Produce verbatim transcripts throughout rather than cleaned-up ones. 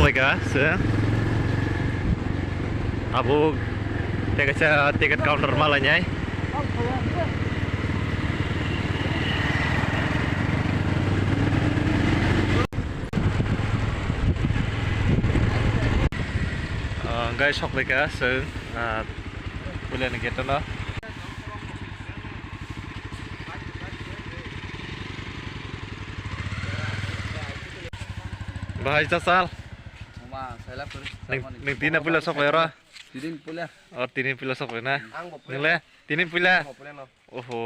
Paika se abo tei kaisa ticket counter ma lainai. Ah, guys, sok paika se, ah, puila ni gate no. Bahai chasal. Mama, saya lapor. Ning, ning tina puila sok pai oro. Tidin puila. Oh, tini puila sok pai na. Ang bo puila. Nile, tini puila. Ang bo puila no. Oho,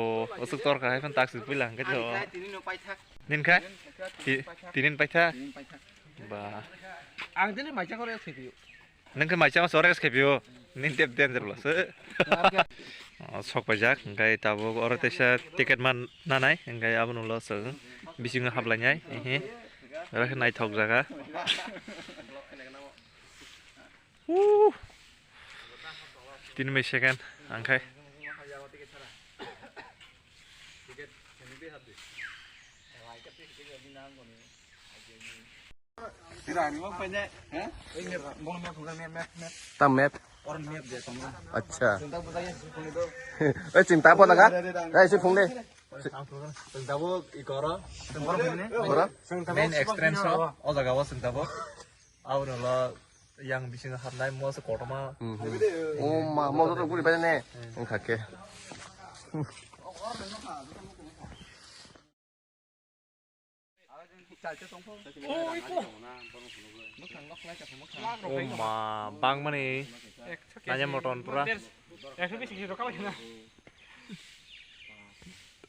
osuk tor ka hai phan tak si puila hangke jo. Ai, tini no paithak. Nin kha? Tini paithak. Ti-, tini paithak. Tini paithak. Ba. Ang tini macha kore se piu. Nang khe macha ma sore se piu. Nin tep den jero se. Oh, sok paijak, hingkai tabuk oro teisa ticket man nanai, hingkai abono lo se bisingo haplainai, ehe. Oro khe naithok jaga. Woo! Tin bai second, ang khai. Tam map. Acha. Oi, chwng ta pho daga. Oi, si phung de. Chwng ta bo i koro. Koro? Main entrance o, o jaga o chwng ta bo. Aboni ulo yang bisingo habnai mo se kotorma. Mhm. O ma, mo joto guri bai ne. Wngkha khe. O ma, bangmani nanya moton pura.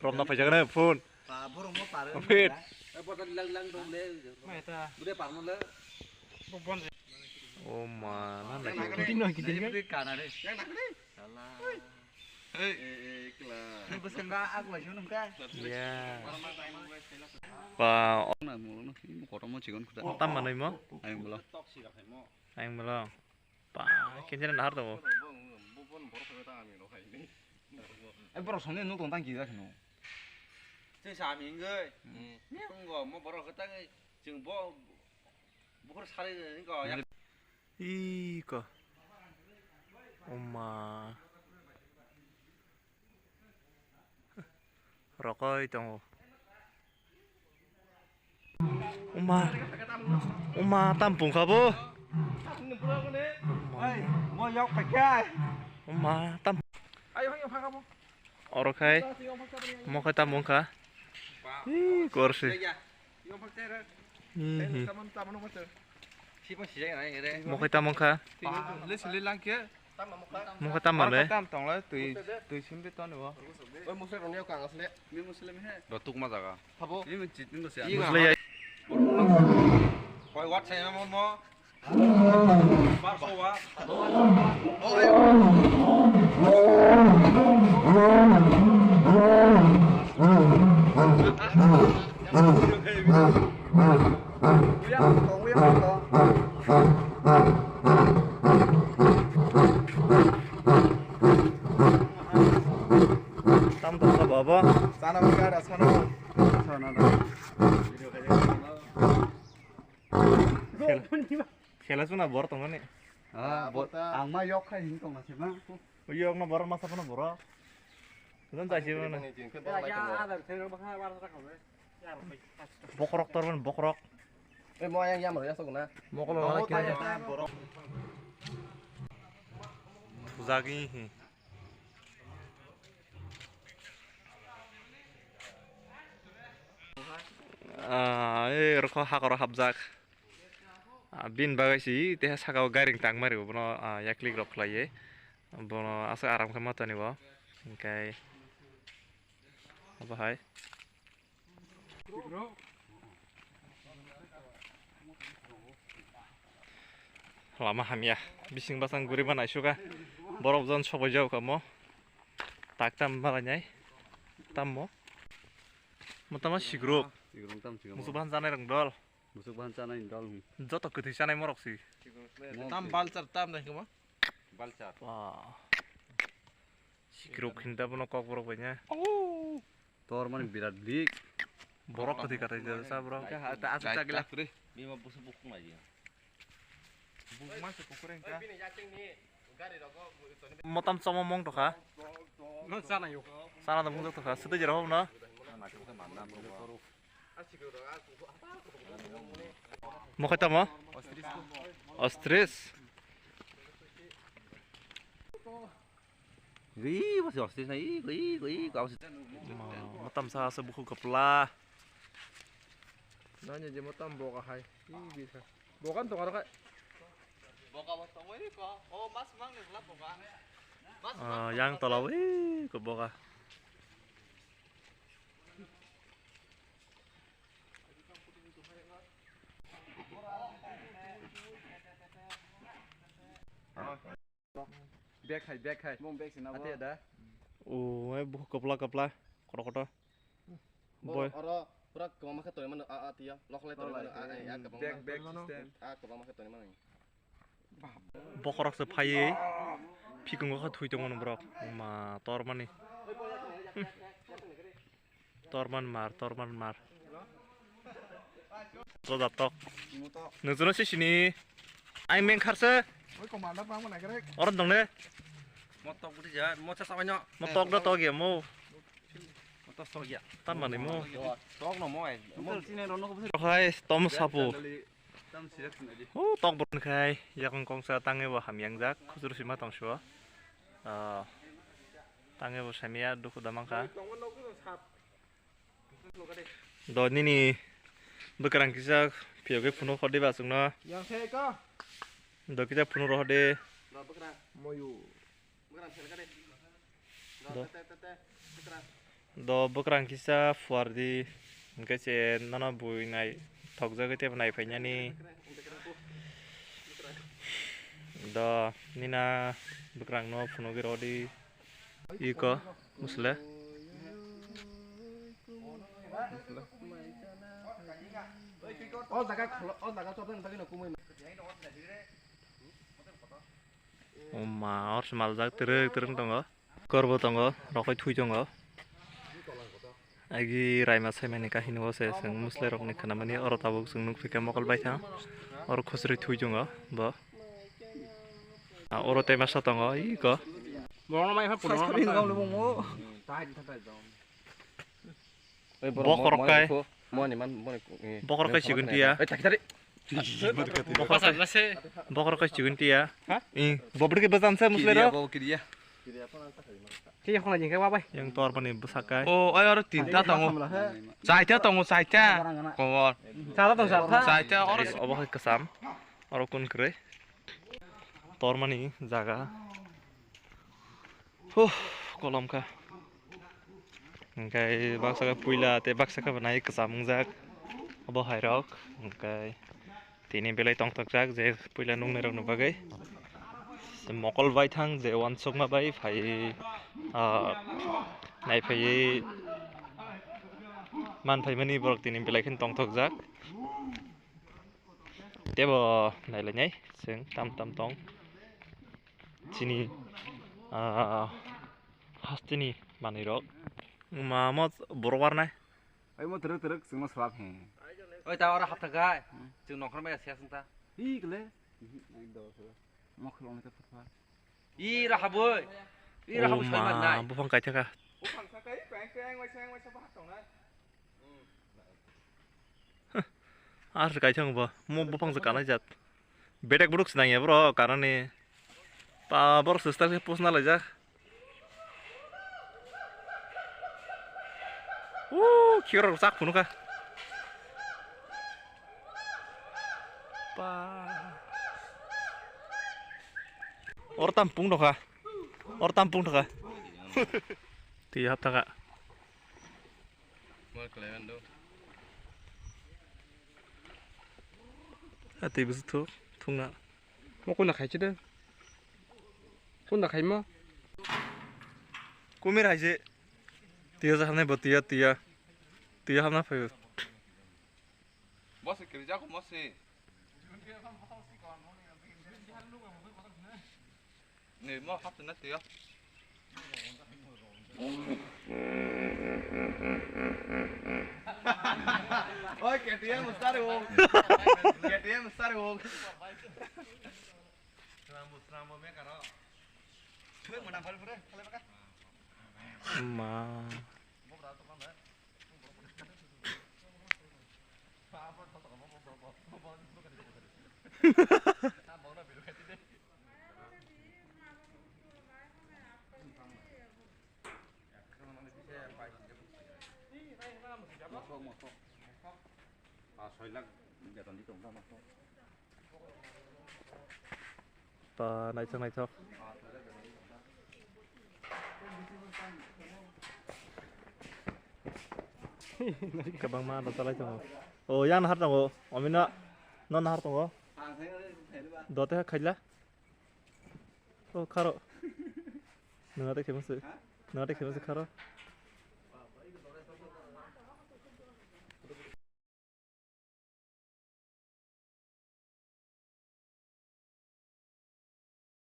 Romna phaijak na phone. Ba, borok mo paro. Wait. Lang, lang dong le. Mai ta. Bude parno le. Bo bon. O ma, na na. Kiting no, kiting no. Bude kana re. Sala. Hey. Eh, eh, kla. Ni bwskango ak lai sung nang kha. Ya. Ba, na mo no, mo kotorma chikon khuda. Tam manoi mo? Ayang bolo. Ayang bolo. Ba, kenjera nahar tongo. Ai, borok songni nuk tong tang kisa kheno. Chwng sa ami wngwi. Hmm. Ni wnggo, mo borok khe tangwi chwng bo bukhuk sari wngkha. Iko. Oma. Rokoi tongo. Oma. Oma, tam pungkha bo. Ai, mo yok pakai. Oma, tam. Ayo, ayo, phaka mo. Oro khai. Mo khai tam pungkha. Ih, korsi. Ih, ih. Mo khai tam pungkha. Mo khai tam mane. Tam tong le, twi, twi sim de ton bo. Oi, musle rong yok kang asle. Mi musle mi he. Rotuk ma jaga. Habo. Mi mi chit ni do se. Musle ya. Koi wat sai mo mo. Bar so wa. Tam tong kha baba. Sana bwkha da sana. Sana da. Khela, khela suna bor tong ni. Ah, bor. Ang ma yok khai hin tong na se ma. Yok no bor masa phano bor. Zan jai se ma. Bokrok tor ban bokrok. Eh, mo yang yam ya sok na. Mokol na ki. Jagi hi. Ah, eh, rokho hakoro hapjak. Ah, bin bagwi si, teha saka o gairing tang mari bono, ah, yaklik rok khlaiye. Bono asa aram khe matani bo. Hingkai abo hai. Lama hamya, bising basang guriba naisuka. Borok jon sobai jao kamo. Tak tam malainai. Tammo. Motama sigruk. Sigruk tam sigruk. Musu bahan janai rang dol. Musuk bahan chanai dol hum. Joto kwthwi chanai morok si. Tam balchar tam dai kama. Balchar. Wah. Sikrok hinda bono kok borok bai nya. Tor mani birat lik. Borok kwthwi katai jasa borok. Ka ha ta asuk chak la. Bima busu bukung lagi. Motam choma mong tokha. No chana yo. Sana da mung tokha. Sete jero no. Mo khaita mo? Ostris. Wi, bo se ostris na, i, i, i, kau se. Mo, motam sa asa buku kepla. Nanya je motam boka hai. I, bisa. Bokan to karo kai. Boka bo tongwi ko. O, mas mang ni khla boka. Mas mang yang tongwi. Tola wi ko boka. Bag hai, bag hai. Bong bag sina bo. Ate da. O, ai bu kapla kapla. Kotor kotor. Bo boy. Oro pura kwbangma khe tongwi mano, a, a, tiya. Lokhlai tongwi mano, a, a, a, kwbangma. Bag, bag system. A, kwbangma khe tongwi mano. Bokhorok se phaiwi phikungo khe thwi tongmani borok. Ma tormani. Torman mar, torman mar. Roda tok. Nujuna sisini. Ai meng kharse. Oi, commander bang mana gerek. Oron dong ne. Motok budi ja, mocha sabanyo. Motok da tok ya mo. Motok sok ya. Tan mani mo. Tok no mo ai. Mo sine rono ko. Hai tom sapu. Tam sirek sina di. O tok born khai yakung kongsa tangwi bo hamyang jak khujur sima tong sio. Ah, tangwi bo samya dukhu da mangkha. Do nini bwkrang kisa phiyogwi phunuk hor di ba chwngno. Yang se ka. Do kisa phunuk rohor di. Do bwkrang. Moyu. Bwkrang se ka de. Do. Do. Te, te, te, te. Bwkrang. Do bwkrang kisa phuar di. Hwnkhe se nono bui nai thokjagwi tei bo nai phainani. Do nina bwkrang no phunugwi rohor di. Iko, musle. O jaga kholo, o jaga chopnani bagwi no kumui. O ma, or se maljak twrwk twrwk tongo. Korbo tongo, rokoi thui tongo. Agi raima saimani kahini o se chwng muslerokni khnamani oro tabuk chwng nukphi kha mokol baithang. Oro khosrwi thui tongo bo. Ah, oro tei masa tongo, iko. Borokno mai pha phunukno. Bo khorok kai. Moni man, moni. Bo khorok kai sigun tiya. Ei, thaki thari. Bo khorok kai sigun tiya. Ha? Ih, bo bwrwi ke bwsam se musle ro. Bo kiriya. Kiriya khona jingke wa bai. Yang tor pani bwsa kai. O, ai oro tinta tongo. Chaita tongo, chaita. Kobor. Chaita tong, chaita. Chaita oro. Obo hai kwcham. Oro kun kwrwi. Tormani jaga. Huh, kolom kha. Hwnkhe baksa khe puila tei baksa khe bo nai kwcham wngjak. Obo hai rok hwnkhe tini belai tongthokjak je puila nuknai rokni bagwi. Mokol baithang je uansukma bai phai, ah, naiphaiwi manphaimani borok tini belai kheno tongthokjak. Tebo nailainai chwng tam tam tong chini, ah, hasteni manwirok. Mamo borok warnai. Ai mo twrwk twrwk chwngno swlap he. Oi ta oro hapta gai. Hmm. Chwng nongkhor maya siya sungta. Hi kle. Mo khulong ta phutpha. I raha boi. I raha boi soi man nai. Buphang kaithaka. Buphang sa kai peng peng wai seng wai sa bahak tongnai. Ar kaithang bo, mo buphang se kanai jat. Bedek buruk se nangya bro, kanani. Pa, borok se style khe pusna laijak. Woo, khikrok sak phunukha. Pa. Or tam pung dokha. Or tam pung dokha. Twi hap thaka. Ati bwswk thuk, thungna. Mo kunda khai chide. Kunda khai mo. Kumir hai se. Tiya sa hamnai bo tiya, tiya. Tiya hamna phaio. Mo se kiri jako mo se. Ni mo hap na tiya. Oi, K T M start wo. K T M start wo. Ma. Mosok, mosok. Ah, soi lakh beton di tong tamo. Ba, naithok, naithok. Kwbangma rw chalai tongo. O, yang nahar tongo. Omino, no nahar tongo. Dote khaila. O, kharo. Nwnga tei khemo se. Nwnga tei khemo se kharo.